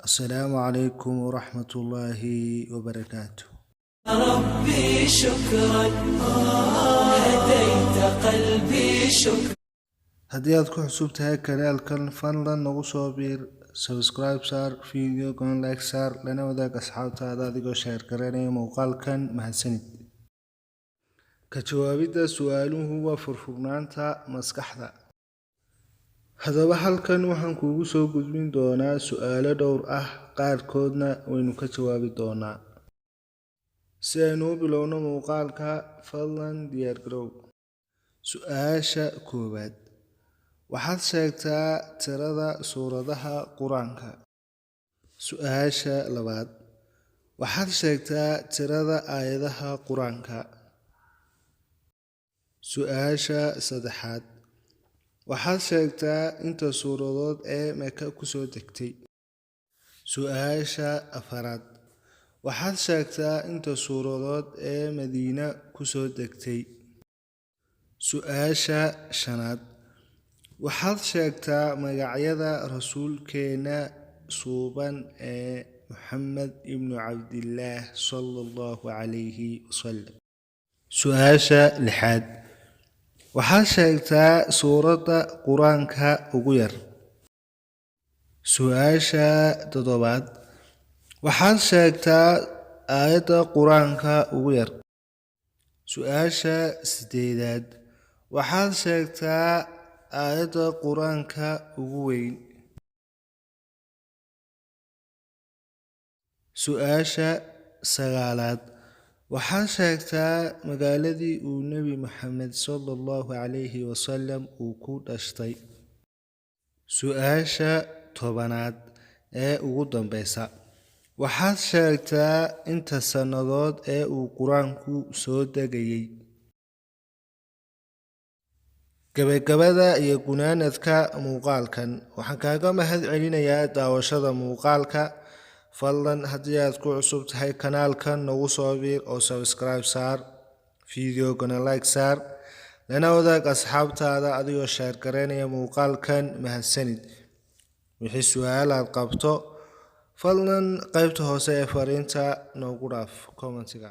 Assalaamu calaykum waraxmatullaahi wabarakaatu. ربي شكرا هديت قلبي شكرا. Haddii aad ku cusub tahay kanaalkan, fadlan nagu soo biir, subscribe saar, videogan like saar, lana wadaag asxaabtaada adigoo share gareynaya muuqaalkan. Mahadsanid. Ka jawaabidda su'aaluhu waa furfurnaanta maskaxda. Haddaba halkan waxaan kuugu soo gudbin doonaa su'aalo dhowr ah, qaarkoodna waynu ka jawaabi doonaa. Si aynu u bilowno muuqaalka, fadlan diyaar garow. Su'aasha koowaad: waxaad sheegtaa tirada suuradaha Qur-aanka. Su'aasha labaad: waxaad sheegtaa tirada aayadaha Qur-aanka. Su'aasha saddexaad: waxaad sheegtaa inta suuradood ee Maka ku soo degtay. Su'aasha afaraad: waxaad sheegtaa inta suuradood ee Madiina ku soo degtay. Su'aasha shanaad: waxaad sheegtaa magacyada rasuulkeena suuban ee Muxamed ibnu Cabdillaah sala Allahu calayhi wasalam. Su'aasha lixaad: waxaad sheegtaa suuradda Qur-aanka ugu yar. Su'aasha toddobaad: waxaad sheegtaa aayadda Qur-aanka ugu yar. Su'aasha sideedaad: waxaad sheegtaa aayadda Qur-aanka ugu weyn. Su'aasha sagaalaad: waxaad sheegtaa magaaladii uu Nebi Maxamed sala Allahu calayhi wasalam uu ku dhashtay. Su'aasha 10aad ee ugu dambeysa: waxaad sheegtaa inta sannadood ee uu Qur-aanku soo degayay. Gabagabada iyo gunaanadka muuqaalkan, waxaan kaaga mahad celinayaa daawashada muuqaalka. Fadlan haddii aad ku cusub tahay kanaalkan, nagu soo biir oo subscribe saar, videogana like saar, lana wadaag asxaabtaada adigoo share gareynaya muuqaalkan. Mahadsanid. Wixii su'aal aad qabto, fadlan qaybta hoose ee fariinta noogu dhaaf commentiga.